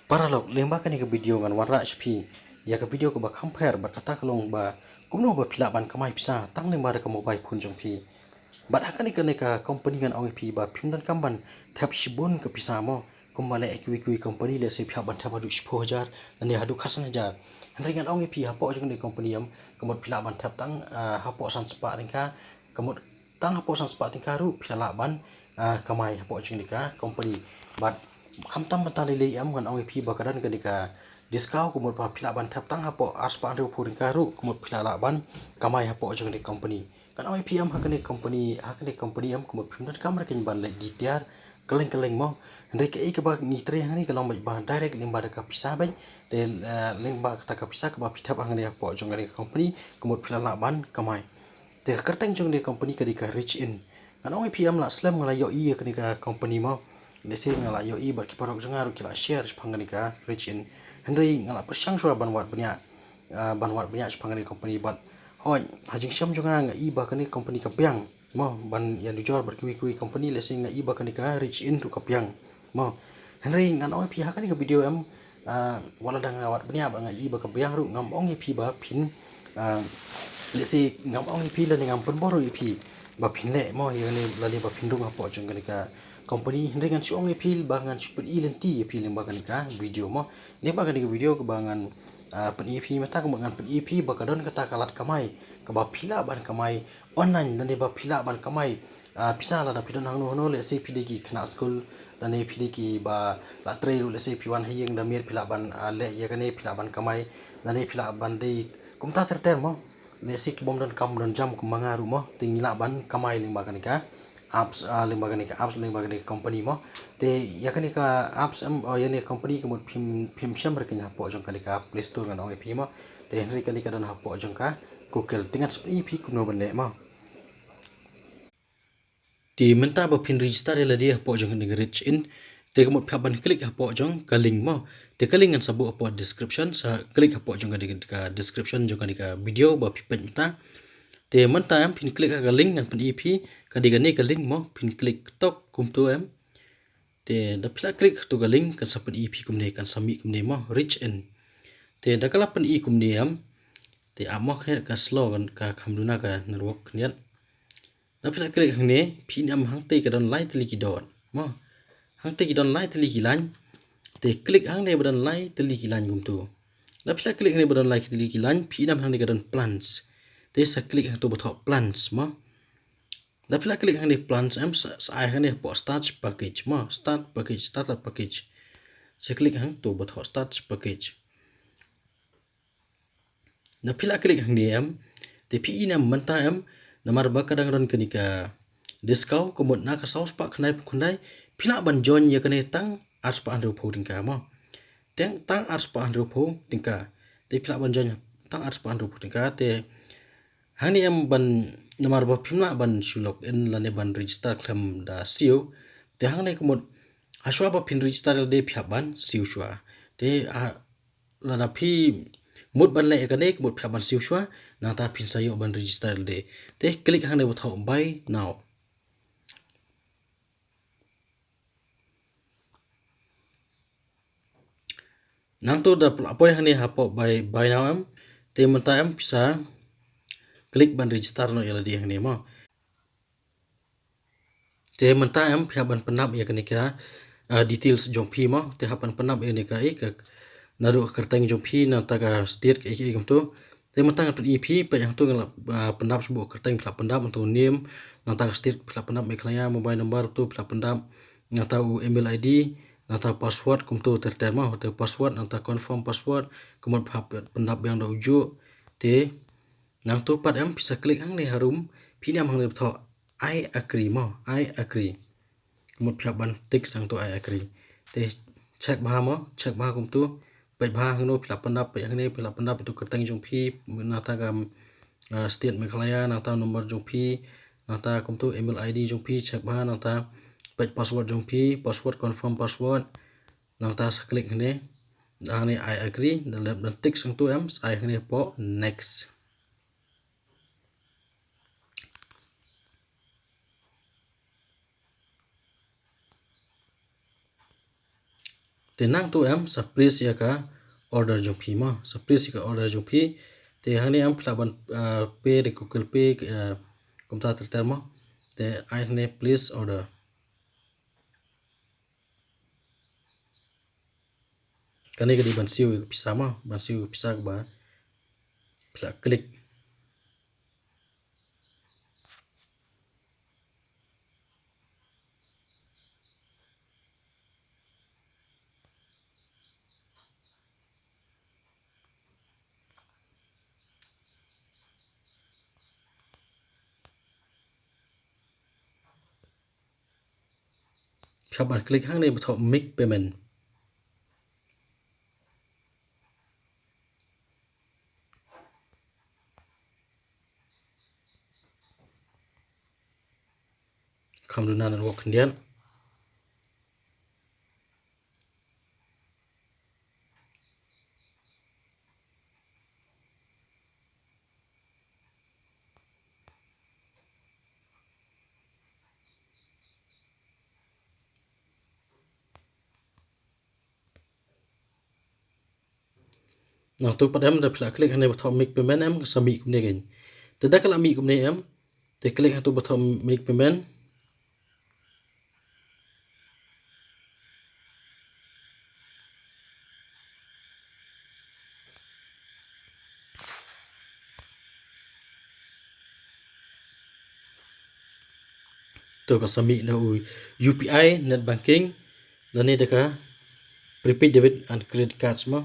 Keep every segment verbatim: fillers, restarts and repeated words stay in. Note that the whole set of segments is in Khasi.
Paralok, lyngba kane ka video ngan wanrah sha phi ïa ka video kaba kham pher bad kata ka long ba kumno ba phi lah ban kamai pisa tang lyngba da ka mobile phone jong phi. Bad ha kane, kane ka company ngan ong ïa phi ba phim donkam ban thep shibun ka pisa mo. Kumba leh kiwei kiwei company lehse phi hap ban thep haduh shiphew hajar lane haduh khatsan hajar. Hynrei ngan ong ïa phi hapoh jong kane ka company em, ka mut phi lah ban thep tang, ah, hapoh san spah tyngka, ka mut tang hapoh san spah tyngka ruh phi la lah ban, ah, kamai hapoh jong kane ka company. Bad khamtam bynta lei lei em, ngan ong ïa phi ba ka don kane ka discount, ka mut ba phi lah ban thep tang hapoh ar spah hynriewphew tyngka ruh ka mut phi la lah ban kamai hapoh jong kane ka company. Ngan ong ïa phi em, ha kane ka company, ha kane ka company em, ka mut phim donkam ruh ban leit die tiar kylleng kylleng mo. Hynrei kaei kaba ngi trei hangne ka long beit ba direct lyngba da ka pisa beit. Te, eh, lyngba kata ka pisa kaba phi thep hangne hapoh jong kane ka company, ka mut phi la lah ban kamai. Te ka kyrteng jong kane ka company ka dei ka Rich In. Ngan ong ïa phi em, la slem nga la ïohi ïa kane ka company mo. Lehse nga la ïohi bad ki paralok jong nga ruh ki la share shaphang kane ka Rich In. Hynrei nga la pyrshang shuwa ban wad bniah, ah, ban wad bniah shaphang kane ka company bad hooid, ha jingshem jong nga nga i ba kane ka company ka biang mo, ban ïanujor bad kiwei kiwei company, lehse nga i ba kane ka Rich In ruh ka biang mo. Hynrei ngan ong ïa phi ha kane ka video em, ah, wat la dang nga wad bniah bad nga i ba ka biang ruh, ngam ong ïa phi ba phin, ah, lehse ngam ong ïa phi lane ngam pynbor ruh ïa phi ba phin leh mo ïa kane lane ba phin rung hapoh jong kane ka company. Hynrei ngan shu ong ïa phi ba ngan shu pyni lynti ïa phi lyngba kane ka video mo. Lyngba kane ka video kaba ngan, ah, pyni ïa phi mynta, kaba ngan pyni ïa phi ba ka don kata ka lad kamai kaba phi lah ban kamai online lane ba phi lah ban kamai, ah, pisa lada phi don hangno hangno, lehse phi dei ki khynnah skul lane phi dei kiba la trei ruh, lehse phi wan ha ïing da miet phi lah ban, ah, leh ïa kane, phi lah ban kamai lane phi lah ban dei kumta ter ter mo. Lehse ki bym don kam don jam kumba nga ruh mo, te ngi lah ban kamai lyngba kane ka apps, ah, lyngba kane ka apps, lyngba kane ka company mo. Te ïa kane ka apps em, oh, ïa kane ka company ka mut phim, phim shem ruh kane hapoh jong kane ka Play Store ngan ong ïa phi mo. Te hynrei kane ka don hapoh jong ka Google. Te ngan sa pyni ïa phi kumno ban leh mo. Te mynta ba phin register ïa lade hapoh jong kane ka Rich In, te ka mut phi hap ban click hapoh jong ka link mo. Te ka link ngan sa buh hapoh description, sa click hapoh jong kane ka description jong kane ka video ba phi peit mynta. Te mynta em phin click ha ka link ngan pyni ïa phi, ka dei kane ka link mo, phin click tok kumto em. Te da phi la click ha kato ka link kan sa pyni ïa phi kumne, kan sa mih kumne mo, Rich In. Te da ka la pyni kumne em. Te ap mo, khyndiat ka slow kan, ka kham duna ka network khyndiat. Da phi la click hangne, phin ïohi hangtei ka don lai tylli ki dot mo. Hangtei ki don lai tylli ki line. Te click hangne ba don lai tylli ki line kumto. Da phi la click hangne ba don lai tylli ki line, phin ïohi hangne ka don plans. Te sa click hangto ba thoh plans mo. Da phi la click hangne plans em, sa, sa ai hangne hapoh start package mo, start package, starter package. Sa click hangto ba thoh start package. Da phi la click hangne em, te phi ïohi mynta em, namar ba ka dang don kane ka discount, ka mut na ka saw spah khyndai phew khyndai, phi lah ban join ïa kane tang ar spah hynriewphew tyngka mo. Tang, tang ar spah hynriewphew tyngka. Te phi lah ban join tang ar spah hynriewphew tyngka, te hangne em ban, namar ba phim lah ban shu log in lane ban register khlem da siew. Te hangne ka mut, hashuwa ba phin register lade phi hap ban siew shuwa. Te, ah, lada phi mut ban leh ïa kane ka mut phi hap ban siew shuwa, nangta phin sa ïoh ban register lade. Te click hangne ba thoh buy now. Nangto da phi la poi hangne hapoh buy, buy now em, te mynta em phi sa click ban register noh ïa lade hangne mo. Te mynta em phi hap ban pyndap ïa kane ka, ah, details jong phi mo, te hap ban pyndap ïa kane ka, eh, ka, naduh ka kyrteng jong phi, nangta ka state ka, eh, eh, kumto. Te mynta ngan pyni ïa phi, peit hangto ngan la, ah, pyndap shuh ka kyrteng phi la pyndap, nangto name, nangta ka state phi la pyndap Meghalaya, mobile number to phi la pyndap, nangta u email I D, nangta password kumto ter ter mo, te password, nangta confirm password, ka mut phi hap pyndap biang da u juh, te nangto pat em phi sa click hangne harum, phin ïohi hangne ba thoh I agree mo, I agree. Ka mut phi hap ban tick hangto I agree. Te check bha mo, check bha kumto. Peit bha hangno phi la pyndap, peit hangne phi la pyndap ïa uto u kyrteng jong phi, nangta ka, ah, state Meghalaya, nangta number jong phi, nangta kumto email I D jong phi, check bha, nangta peit password jong phi, password, confirm password, nangta sa click hangne, hangne I agree, da lep da tick hangto em, sa ai hangne hapoh next. Te nangta em sa place ïa ka order jong phi mo. Sa place ïa ka order jong phi. Te hangne em phi lah ban, ah, pay da Google Pay, ah, kumta ter ter mo. Te ai hangne place order. Kane ka dei ban siew ïa ka pisa mo, ban siew ïa ka pisa kaba phi lah click. Phi hap ban click hangne ba thoh make payment. Kham duna network khyndiat. Nangta pat em da phi lah click hangne ba thoh make payment em, ka sa mih kumne kein. Te da ka lah mih kumne em. Te click hangto ba thoh make payment. To ka sa mih na u U P I, net banking, lane da ka prepaid debit and credit cards mo.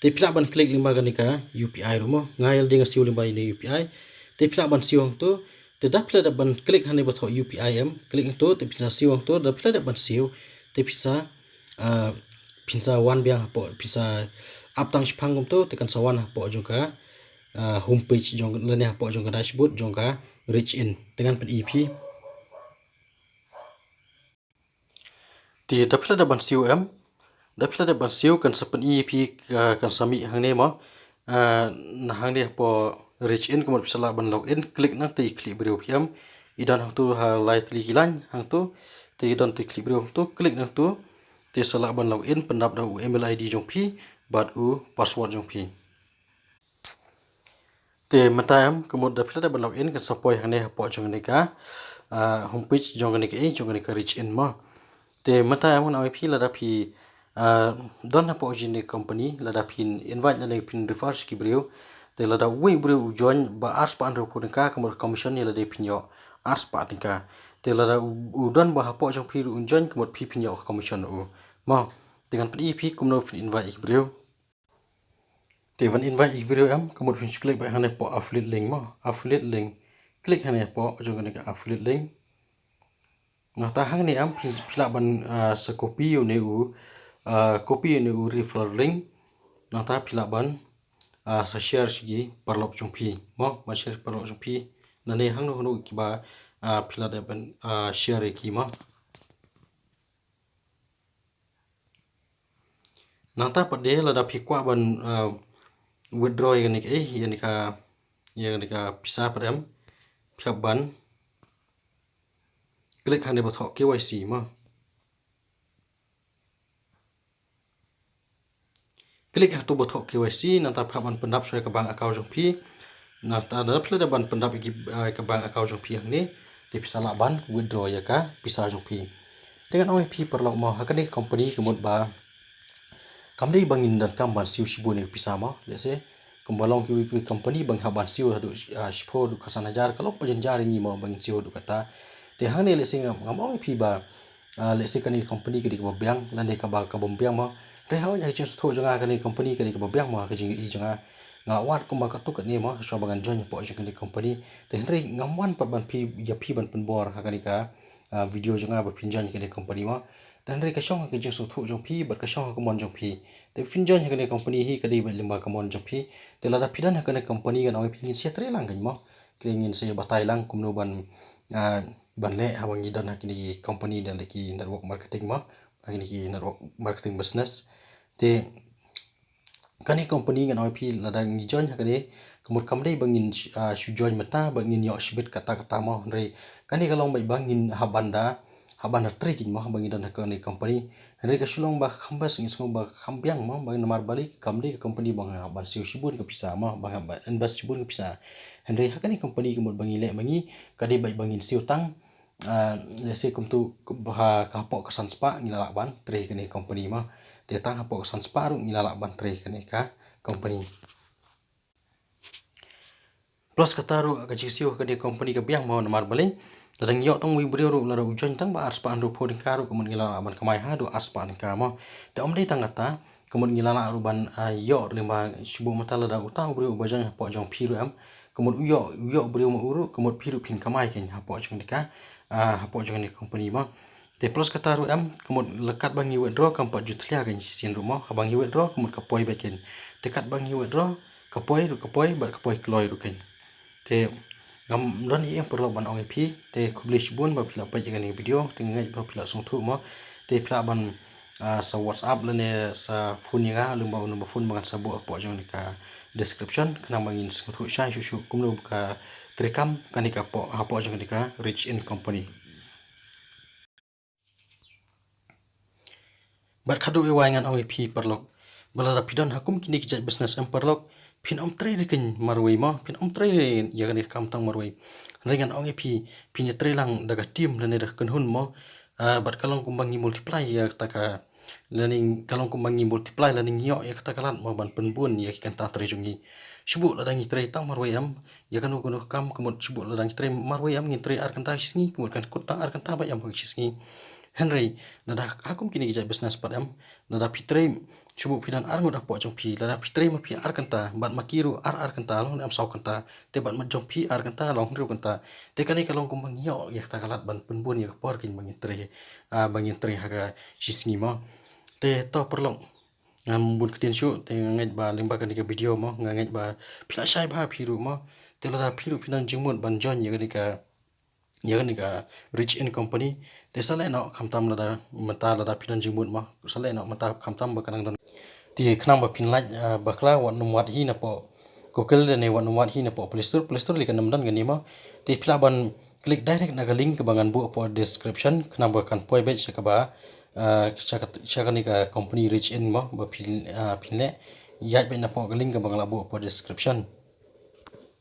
Te phi lah ban click lyngba kane ka U P I ruh mo. Nga ïa lade nga siew lyngba ïa une U P I. Te phi lah ban siew hangto. Te da phi lah dep ban click hangne ba thoh U P I em. Click hangto, te phin sa siew hangto, da phi lah dep ban siew. Te phin sa, ah, phin sa wan biang hapoh, phin sa ap tang shiphang kumto, te kan sa wan hapoh jong ka, ah, home page jong, lane hapoh jong ka dashboard jong ka Rich In. Te ngan pyni ïa phi. Te da phi lah dep ban siew em. Da phi lah dep ban siew kan sa pyni ïa phi, ah, kan sa mih hangne mo. Ah, na hangne hapoh Rich In ka mut phi sa lah ban log in, click nangta ïa khlieh briew phi em. I don hangto ha lai tylli ki line hangto. Te i don te khlieh briew hangto, click nangto. Te sa lah ban log in pyndap da u email I D jong phi bad u password jong phi. Te mynta em, ka mut da phi lah dep ban log in kan sa poi hangne hapoh jong kane ka, ah, home page jong kane ka, eh, jong kane ka Rich In mo. Te mynta em ngan ong ïa phi lada phi, ah, don hapoh jong kane ka company, lada phin invite lane phin refer sha ki briew. Te lada uwei u briew u join ba arspah hynriewphew tyngka, ka mut commission ïa lade phin ïoh arspah tyngka. Te lada u, u don ba hapoh jong phi ruh un join, ka mut phi phin ïoh commission ruh mo. Te ngan pyni ïa phi kumno phin invite ïa ki briew. Te ban invite ïa ki briew em, ka mut phin shu click beit hangne hapoh affiliate link mo, affiliate link. Click hangne hapoh jong kane ka affiliate link. Nangta hangne em phi, phi lah ban, ah, sa copy ïa une u, ah, copy ïa une u referral link. Nangta phi lah ban, ah, sa share sha ki paralok jong phi mo, ban share paralok jong phi. Lane hangno hangno kiba, ah, phi lah dep ban, ah, share ïa ki mo. Nangta pat de lada phi kwah ban, ah, withdraw ïa kane ka, eh, ïa kane ka, ïa kane ka pisa pat em, phi hap ban click hangne ba thoh K Y C mo. Click hangto ba thoh K Y C, nangta phi hap ban pyndap shuwa ïa ka bank account jong phi. Nangta da phi lah dep ban pyndap ïa ki, ah, ïa ka bank account jong phi hangne, te phi sa lah ban withdraw ïa ka pisa jong phi. Te ngan ong ïa phi paralok mo, ha kane ka company ka mut ba kam dei ba ngin donkam ban siew shibun ïa ka pisa mo. Let's say kumba long kiwei kiwei company ba ngi hap ban siew haduh, ah, shiphew haduh khatsan hajar, ka long ba jynjar ïa ngi mo ba ngin siew haduh katta. Te hangne let's say ngam, ngam ong ïa phi ba, ah, let's say kane ka company ka dei kaba biang, lane kaba, ka bym biang mo. Hynrei ha ka jingsngewthuh jong nga kane ka company ka dei kaba biang mo, ha ka jingïohi jong nga. Nga la wad kumba katto katne mo, shuwa ba ngan join hapoh jong kane ka company. Te hynrei ngam wan pat ban phi, ïa phi ban pynbor ha kane ka, ah, video jong nga ba phin join kane ka company mo. Te hynrei ka shong ha ka jingsngewthuh jong phi, bad ka shong ha ka mon jong phi. Te phin join ha kane ka company hi ka dei beit lyngba ka mon jong phi. Te lada phi don ha kane ka company ngan ong ïa phi ngin sa ïatrei lang kein mo. Kane ngin sa ïa batai lang kumno ban, ah, ban leh haba ngi don ha kine ki company lane ki network marketing mo, ha kine ki network marketing business. Te kane company ngan ong ïa phi lada ngi join ha kane, ka mut kam dei ba ngin, ah, shu join mynta ba ngin ïoh shibit katta katta mo, hynrei kane ka long beit ba ngin hap ban da, hap ban trei keiñ mo, haba ngi don ha kane ka company. Hynrei ka shu long ba kham best, ngi sngew ba kham biang mo, ba namar balei, kam dei ka company ba nga hap ban siew shibun ka pisa mo, ba nga hap ban invest shibun ka pisa. Hynrei ha kane ka company ka mut ba ngi leh ma ngi, ka dei beit ba ngin siew tang, ah, lehse kumtu, ha, ka hapoh ka san spah ngi la lah ban trei kane ka company mo. Te tang hapoh ka san spah ruh ngi la lah ban trei kane ka company. Plus kata ruh ka jingsiew ha kane ka company ka biang mo, namar balei, lada ngi ïoh tang uwei u briew ruh, lada u join tang ba ar spah hynriew phew tyngka ruh, ka mut ngi la lah ban kamai haduh ar spah tyngka mo. Te ym dei tang kata, ka mut ngi la lah ruh ban, ah, ïoh lyngba, shu buh mynta lada uta u briew uba join hapoh jong phi ruh em, ka mut u ïoh, u ïoh briew ma u ruh, ka mut phi ruh phin kamai keiñ hapoh jong kane ka, ah, hapoh jong kane ka company mo. Te plus kata ruh em, ka mut la katba ngi withdraw kam pat ju thlia keiñ shisien ruh mo. Haba ngi withdraw ka mut ka poi beit keiñ. Te katba ngi withdraw, ka poi ruh ka poi, bad ka poi kloi ruh keiñ. Te ngam don ei ei paralok ban ong ïa phi. Te khublei shibun ba phi la peit ïa kane ka video. Te nga ngeit ba phi la sngewthuh mo. Te phi lah ban, ah, sa WhatsApp lane sa phone ïa nga lyngba u number phone ba ngan sa buh hapoh jong kane ka description, khnang ba ngin sngewthuh shai shuh shuh kumno ba ka treikam kane ka hapoh, hapoh jong kane ka Rich In Company. Bad khatduh ïa wai ngan ong ïa phi paralok, ba lada phi don ha kum kine ki jait business em paralok, phin ym trei re keiñ marwei mo, phin ym trei ïa kane ka kam tang marwei. Hynrei ngan ong ïa phi, phin ïa trei lang da ka team lane da ka kynhun mo. Ah, bad ka long kumba ngi multiply ïa kata ka, lane ka long kumba ngi multiply lane ngi ïoh ïa kata ka lad mo ban pynbun ïa ki kynta trei jong ngi. Shu buh lada ngi trei tang marwei em, ïa kano kano ka kam, ka mut shu buh lada ngi trei marwei em, ngin trei ar kynta shi sngi, ka mut kan kut tang ar kynta beit em ha shi sngi. Hynrei lada ha kum kine ki jait business pat em, lada phi trei, shu buh phi don ar ngut hapoh jong phi, lada phi trei ma phi ar kynta, bad ma ki ruh ar ar kynta, long ne em saw kynta, te bad ma jong phi ar kynta, long hynriew kynta. Te kane ka long kumba ngi ïoh ïa kata ka lad ban pynbun ïa ka por keiñ ba ngin trei, ah, ba ngin trei ha ka shi sngi mo. Te to paralok, ngam bun ktien shuh, te nga ngeit ba lyngba kane ka video mo, nga ngeit ba phi la shai bha phi ruh mo. Te lada phi ruh phi don jingmut ban join ïa kane ka, ïa kane ka Rich In Company, te sa leh noh khamtam lada mynta lada phi don jingmut mo, sa leh noh mynta khamtam ba ka dang don. Te khnang ba phin lait, ah, bakla wat nym wad hi napoh Google lane wat nym wad hi napoh Play Store, Play Store lei kan nym don kane mo. Te phi lah ban click direct na ka link kaba ngan buh hapoh description, khnang ba kan poi beit sha kaba, ah, sha ka, sha kane ka company Rich In mo, ba phin, ah, phin leh. Ïaid beit napoh ka link kaba nga la buh hapoh description.